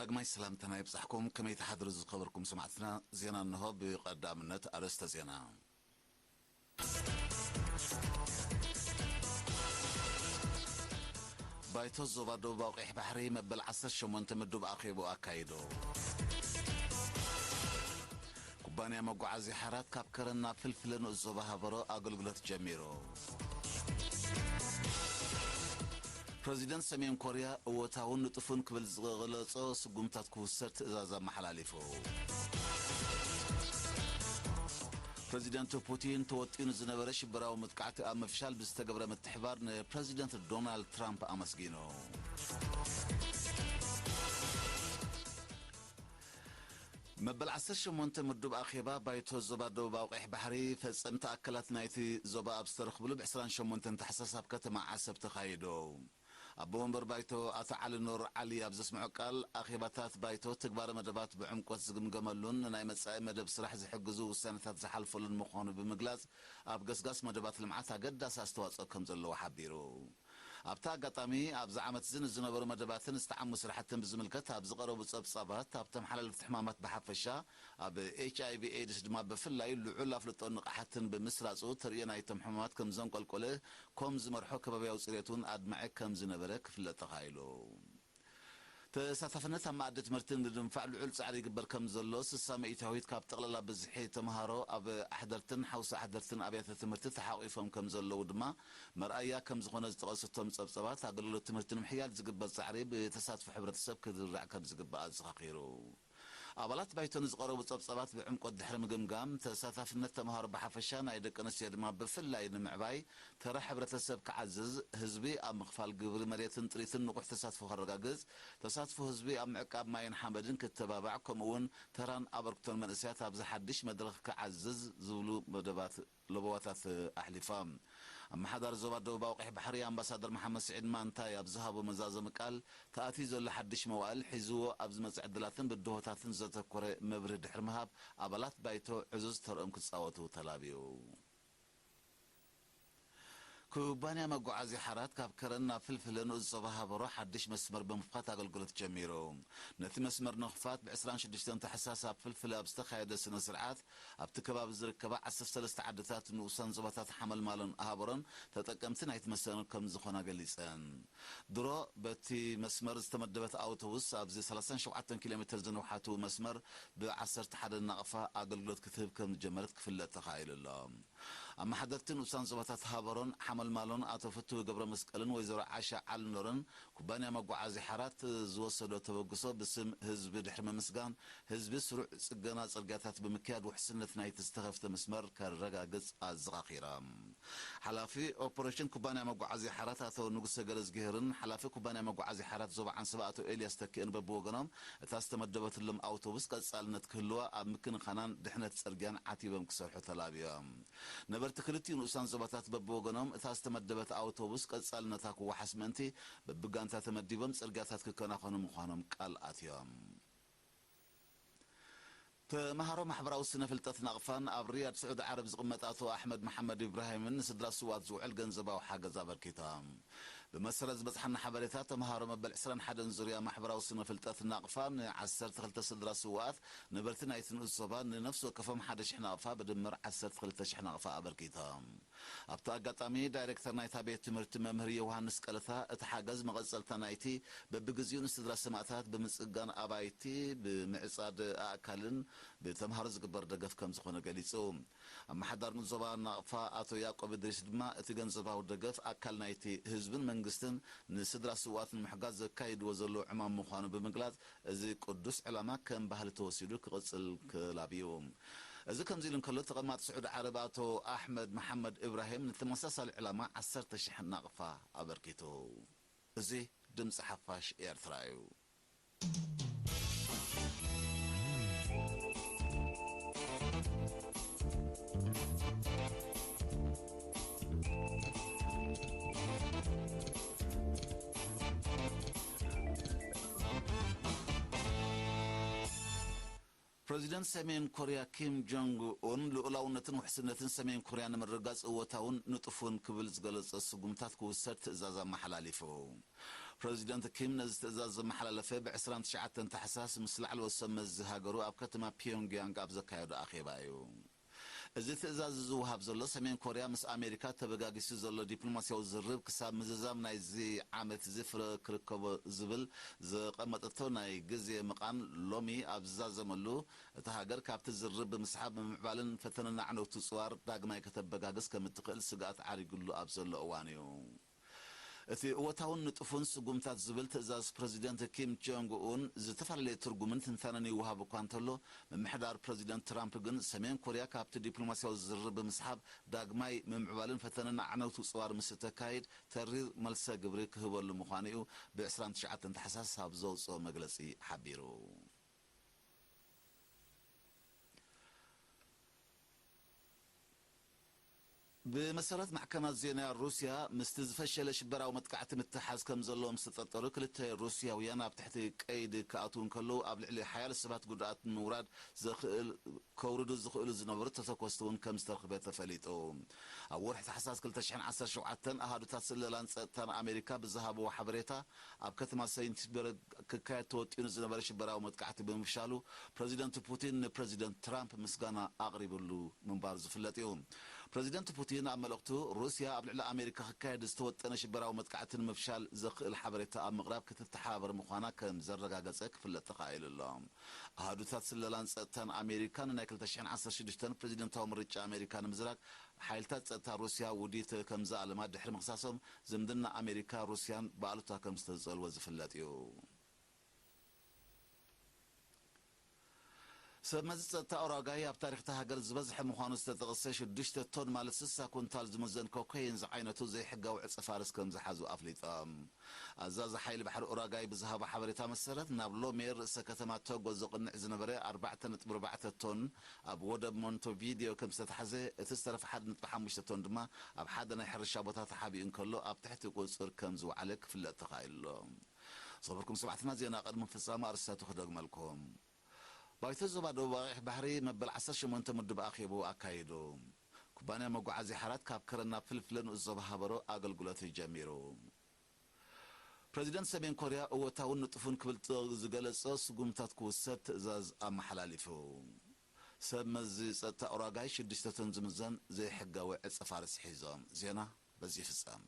ዳግማይ ሰላምታና ይብጻሕኩም። ከመይ ትሓድሩ ዝኸበርኩም ሰማዕትና? ዜና እንሆ። ብቐዳምነት ኣርእስተ ዜና። ባይቶ ዞባ ደቡባዊ ቀይሕ ባሕሪ መበል ዓሰርተ ሸሞንተ ምዱብ ኣኼቡ ኣካይዱ። ኩባንያ መጓዓዝያ ሓራት ካብ ከረን ናብ ፍልፍለ ንኡስ ዞባ ሃበሮ ኣገልግሎት ጀሚሩ። ፕረዚደንት ሰሜን ኮርያ እወታውን ንጡፍን ክብል ዝገለጾ ስጉምታት ክውሰድ ትእዛዝ ኣመሓላሊፉ። ፕረዚደንት ፑቲን ተወጢኑ ዝነበረ ሽበራዊ መጥቃዕቲ ኣብ ምፍሻል ብዝተገብረ ምትሕባር ንፕረዚደንት ዶናልድ ትራምፕ ኣመስጊኑ። መበል ዓሰርተ ሸሞንተ ምዱብ ኣኼባ ባይቶ ዞባ ደቡባዊ ቀይሕ ባሕሪ ፈጸምቲ ኣካላት ናይቲ ዞባ ኣብ ዝተረኽብሉ ብ ዕስራን ሸሞንተን ታሕሳስ ኣብ ከተማ ዓሰብ ተኻይዱ። ኣቦ ወንበር ባይቶ ኣቶ ዓሊ ኑር ዓሊ ኣብ ዘስምዖ ቃል፣ ኣኼባታት ባይቶ ትግባረ መደባት ብዕምቆት ዝግምገመሉን ንናይ መጻኢ መደብ ስራሕ ዝሕግዙ ውሳነታት ዝሓልፈሉን ምዃኑ ብምግላጽ፣ ኣብ ገስጋስ መደባት ልምዓት ኣገዳሲ ኣስተዋጽኦ ከም ዘለዎ ሓቢሩ። ኣብቲ ኣጋጣሚ፣ ኣብዚ ዓመት እዚ ንዝነበሩ መደባትን ዝተዓሙ ስራሕትን ብዝምልከት ኣብ ዝቐረቡ ጸብጻባት፣ ኣብ ተመሓላለፍቲ ሕማማት ብሓፈሻ፣ ኣብ ኤች ኣይ ቪ ኤድስ ድማ ብፍላይ ልዑል ኣፍልጦን ንቕሓትን ብምስራጹ፣ ተርእዮ ናይቶም ሕማማት ከም ዘንቆልቆለ፣ ኮም ዝመርሖ ከባብያዊ ጽሬት እውን ኣድማዒ ከም ዝነበረ ክፍለጥ ተኻኢሉ። ተሳታፍነት ኣብ መኣዲ ትምህርቲ ንምድንፋዕ ልዑል ጻዕሪ ይግበር ከም ዘሎ፣ ስሳ ሚእታዊት ካብ ጠቕላላ ብዝሒ ተምሃሮ ኣብ ኣሕደርትን ሓውሲ ኣሕደርትን ኣብያተ ትምህርቲ ተሓቒፎም ከም ዘለዉ ድማ መርኣያ ከም ዝኾነ ዝጠቐሱ እቶም ጸብጸባት፣ ኣገልግሎት ትምህርቲ ንምሕያል ዝግበር ጻዕሪ ብተሳትፎ ሕብረተሰብ ክድራዕ ከም ዝግባእ ኣዘኻኺሩ። ኣባላት ባይቶ ንዝቐረቡ ጸብጸባት ብዕምቆት ድሕሪ ምግምጋም፣ ተሳታፍነት ተምሃሮ ብሓፈሻ፣ ናይ ደቂ ኣንስትዮ ድማ ብፍላይ ንምዕባይ፣ ተራ ሕብረተሰብ ክዓዝዝ፣ ህዝቢ ኣብ ምኽፋል ግብሪ መሬትን ጥሪትን ንቑሕ ተሳትፎ ከረጋግጽ፣ ተሳትፎ ህዝቢ ኣብ ምዕቃብ ማይን ሓመድን ክተባባዕ፣ ከምኡ'ውን ተራን ኣበርክቶን መንእሰያት ኣብዚ ሓድሽ መድረኽ ክዓዝዝ ዝብሉ መደባት ለበዋታት ኣሕሊፋ። ኣመሓዳሪ ዞባ ደቡባዊ ቀይሕ ባሕሪ ኣምባሳደር መሓመድ ስዒድ ማንታይ ኣብ ዝሃቦ መዛዘሚ ቃል፣ ተኣትዩ ዘሎ ሓድሽ መዋእል ሒዝዎ ኣብ ዝመጽእ ዕድላትን ብድሆታትን ዘተኮረ መብርሂ ድሕሪ ምሃብ፣ ኣባላት ባይቶ ዕዙዝ ተርኦም ክጻወቱ ተላብዩ። ኩባንያ መጓዓዝያ ሓራት ካብ ከረን ናብ ፍልፍለ ንኡስ ዞባ ሃበሮ ሓድሽ መስመር ብምኽፋት ኣገልግሎት ጀሚሩ። ነቲ መስመር ንምኽፋት ብ ዕስራን ሽዱሽተን ታሕሳስ ኣብ ፍልፍለ ኣብ ዝተኻየደ ስነ ስርዓት፣ ኣብቲ ከባቢ ዝርከባ ዓሰርተ ሰለስተ ዓድታት ንኡሳን ዞባታት ሓመልማሎን ሃበሮን ተጠቀምቲ ናይቲ መስመር ከም ዝኾና ገሊጸን። ድሮ በቲ መስመር ዝተመደበት ኣውቶቡስ ኣብዚ ሰላሳን ሸውዓተን ኪሎ ሜትር ዝነውሓቱ መስመር ብ ዓሰርተ ሓደ ናቕፋ ኣገልግሎት ክትህብ ከም ዝጀመረት ክፍለጥ ተኻኢሉ ኣሎ። ኣመሓደርቲ ንኡሳን ዞባታት ሃበሮን ሓመልማሎን ኣቶ ፍትዊ ገብረ መስቀልን ወይዘሮ ዓሻ ዓልኖርን ኩባንያ መጓዓዝያ ሓራት ዝወሰዶ ተበግሶ ብስም ህዝቢ ድሕሪ ምምስጋን፣ ህዝቢ ስሩዕ ጽገና ጽርግያታት ብምክያድ ውሕስነት ናይቲ ዝተኸፍተ መስመር ከረጋግጽ ኣዘኻኺሮም። ሓላፊ ኦፐሬሽን ኩባንያ መጓዓዝያ ሓራት ኣቶ ንጉሰ ገረዝግሄርን ሓላፊ ኩባንያ መጓዓዝያ ሓራት ዞባ ዓንሰባ ኣቶ ኤልያስ ተኪእን በብወገኖም፣ እታ ዝተመደበትሎም ኣውቶቡስ ቀጻልነት ክህልዋ ኣብ ምክንኻናን ድሕነት ጽርግያን ዓቲቦም ክሰርሑ ተላብዮም። ነበርቲ ክልቲኡ ንኡሳን ዞባታት በብወገኖም፣ እታ ዝተመደበት ኣውቶቡስ ቀጻልነታ ክወሓስ ምእንቲ፣ በብጋንታ ተመዲቦም ጽርግያታት ክከናኸኑ ምዃኖም ቃል ኣትዮም። ተምሃሮ ማሕበራዊ ስነ ፍልጠት ናቕፋን ኣብ ሪያድ ስዑዲ ዓረብ ዝቕመጥ ኣቶ ኣሕመድ መሓመድ ኢብራሂምን ንስድራ ስውኣት ዝውዕል ገንዘባዊ ሓገዝ ኣበርኪቶም። ብመሰረት ዝበጽሓና ሓበሬታ፣ ተምሃሮ መበል ዕስራን ሓደን ዙርያ ማሕበራዊ ስነ ፍልጠት ናቕፋ ንዓሰርተ ክልተ ስድራ ስውኣት ነበርቲ ናይቲ ንኡስ ዞባ ንነፍሲ ወከፎም ሓደ ሽሕ ናቕፋ፣ ብድምር ዓሰርተ ክልተ ሽሕ ናቕፋ ኣበርኪቶም። ኣብቲ ኣጋጣሚ ዳይሬክተር ናይታ ቤት ትምህርቲ መምህር ዮውሃንስ ቀለታ፣ እቲ ሓገዝ መቐጸልታ ናይቲ በብግዜኡ ንስድራ ሰማእታት ብምጽጋን ኣባይቲ፣ ብምዕጻድ ኣእካልን ብተምሃሮ ዝግበር ደገፍ ከም ዝኾነ ገሊጹ። ኣመሓዳሪ ንኡስ ዞባ ናቕፋ ኣቶ ያዕቆብ እድሪስ ድማ፣ እቲ ገንዘባዊ ደገፍ ኣካል ናይቲ ህዝብን መንግስትን ንስድራ ስውኣት ንምሕጋዝ ዘካይድዎ ዘለዉ ዕማም ምዃኑ ብምግላጽ፣ እዚ ቅዱስ ዕላማ ከም ባህሊ ተወሲዱ ክቕጽል ክላብዩ። እዚ ከምዚ ኢሉ እንከሎ፣ ተቐማጢ ስዑዲ ዓረብ ኣቶ ኣሕመድ መሓመድ ኢብራሂም ንተመሳሳሊ ዕላማ ዓሰርተ ሽሕ ናቕፋ ኣበርኪቱ። እዚ ድምጺ ሓፋሽ ኤርትራ እዩ። ፕረዚደንት ሰሜን ኮርያ ኪም ጆንግ ኡን ልኡላውነትን ውሕስነትን ሰሜን ኮርያ ንምርግጋጽ እወታውን ንጡፍን ክብል ዝገለጸ ስጉምታት ክውሰድ ትእዛዝ ኣመሓላሊፉ። ፕረዚደንት ኪም ነዚ ትእዛዝ ዘመሓላለፈ ብ ዕስራን ትሽዓተን ታሕሳስ ምስ ላዕለዎት ሰብ መዚ ሃገሩ ኣብ ከተማ ፒዮንግያንግ ኣብ ዘካየዶ ኣኼባ እዩ። እዚ ትእዛዝ ዝወሃብ ዘሎ፣ ሰሜን ኮርያ ምስ ኣሜሪካ ተበጋጊሱ ዘሎ ዲፕሎማስያዊ ዝርርብ ክሳብ ምዝዛም ናይዚ ዓመት እዚ ፍረ ክርከቦ ዝብል ዘቐመጠቶ ናይ ግዜ ምቓን ሎሚ ኣብ ዝዛዘመሉ፣ እታ ሃገር ካብቲ ዝርርብ ብምስሓብ፣ ምምዕባልን ፈተነን ኣዕነውቲ ጽዋር ዳግማይ ከተበጋግስ ከም እትኽእል ስግኣት ዓሪጉሉ ኣብ ዘሎ እዋን እዩ። እቲ እወታውን ንጡፉን ስጉምታት ዝብል ትእዛዝ ፕረዚደንት ኪም ጆንግ ኡን ዝተፈላለየ ትርጉምን ትንታነን ይወሃብ እኳ እንተሎ፣ ምምሕዳር ፕረዚደንት ትራምፕ ግን ሰሜን ኮርያ ካብቲ ዲፕሎማስያዊ ዝርርብ ብምስሓብ ዳግማይ ምምዕባልን ፈተነን ኣዕነውቲ ጽዋር ምስ እተካይድ ተሪር መልሰ ግብሪ ክህበሉ ምዃኑ እዩ ብ ዕስራን ትሽዓተን ታሕሳስ ኣብ ዘውጽኦ መግለጺ ሓቢሩ። ብመሰረት ማዕከናት ዜና ሩስያ፣ ምስቲ ዝፈሸለ ሽበራዊ መጥቃዕቲ ምትሓዝ ከም ዘለዎም ዝተጠርጠሩ ክልተ ሩስያውያን ኣብ ትሕቲ ቀይዲ ክኣትዉ እንከለዉ፣ ኣብ ልዕሊ ሓያሎ ሰባት ጉድኣት ንምውራድ ዘኽእል፣ ከውርዱ ዝኽእሉ ዝነበሩ ተተኮስቲ እውን ከም ዝተረኽበ ተፈሊጡ። ኣብ ወርሒ ታሕሳስ ክልተ ሽሕን ዓሰርተ ሸውዓተን ኣሃዱታት ስለላን ጸጥታን ኣሜሪካ ብዝሃብዎ ሓበሬታ፣ ኣብ ከተማ ሰይንትበርግ ክካየድ ተወጢኑ ዝነበረ ሽበራዊ መጥቃዕቲ ብምፍሻሉ፣ ፕረዚደንት ፑቲን ንፕረዚደንት ትራምፕ ምስጋና ኣቕሪብሉ ምንባሩ ዝፍለጥ እዩ። ፕረዚደንት ፑቲን ኣብ መልእኽቱ፣ ሩስያ ኣብ ልዕሊ ኣሜሪካ ክካየድ ዝተወጠነ ሽበራዊ መጥቃዕቲ ንምፍሻል ዘኽእል ሓበሬታ ኣብ ምቕራብ ክትተሓባበር ምዃና ከም ዘረጋገጸ ክፍለጥ ተኻኢሉ ኣሎ። ኣሃዱታት ስለላን ጸጥታን ኣሜሪካ ንናይ ክልተ ሽሕን ዓሰርተ ሽዱሽተን ፕረዚደንታዊ ምርጫ ኣሜሪካ ንምዝራግ ሓይልታት ጸጥታ ሩስያ ውዲት ከም ዝኣለማ ድሕሪ ምኽሳሶም፣ ዝምድና ኣሜሪካ ሩስያን ብኣሉታ ከም ዝተጸልወ ዝፍለጥ እዩ። ሰብ መዚ ጸጥታ ኡራጋይ ኣብ ታሪኽ እታ ሃገር ዝበዝሐ ምዃኑ ዝተጠቕሰ ሽዱሽተ ቶን ማለት ስሳ ኩንታል ዝምዘን ኮካይን ዝዓይነቱ ዘይሕጋዊ ዕጸ ፋርስ ከም ዝሓዙ ኣፍሊጦም። ኣዛዚ ሓይሊ ባሕሪ ኡራጋይ ብዝሃቦ ሓበሬታ መሰረት፣ ናብ ሎሜር ርእሰ ከተማ ቶጎ ዘቕንዕ ዝነበረ ኣርባዕተ ነጥቢ ኣርባዕተ ቶን ኣብ ወደብ ሞንቶቪዲዮ ከም ዝተታሕዘ፣ እቲ ዝተረፈ ሓደ ነጥቢ ሓሙሽተ ቶን ድማ ኣብ ሓደ ናይ ሕርሻ ቦታ ተሓቢኡ እንከሎ ኣብ ትሕቲ ቁጽጽር ከም ዝወዓለ ክፍለጥ ተኻኢሉ ኣሎ። ዝኸበርኩም ሰማዕትና፣ ዜና ቅድሚ ፍጻመ ኣርእስታቱ ክደግመልኩም። ባይቶ ዞባ ደቡብ ኣቕይሕ ባሕሪ መበል ዓሰርተ ሸሞንተ ምድብ ኣኼቡ ኣካይዱ። ኩባንያ መጓዓዝያ ሓራት ካብ ከረን ናብ ፍልፍለ ንኡስ ዞባ ሃበሮ ኣገልግሎት ጀሚሩ። ፕረዚደንት ሰሜን ኮርያ እወታውን ንጡፍን ክብል ጥ-፣ ዝገለጾ ስጉምታት ክውሰድ ትእዛዝ ኣመሓላሊፉ። ሰብ መዚ ጸጥታ ኡራጋይ ሽዱሽተ ቶን ዝምዘን ዘይሕጋዊ ዕጸ ፋርስ ሒዞም። ዜና በዚ ይፍጸም።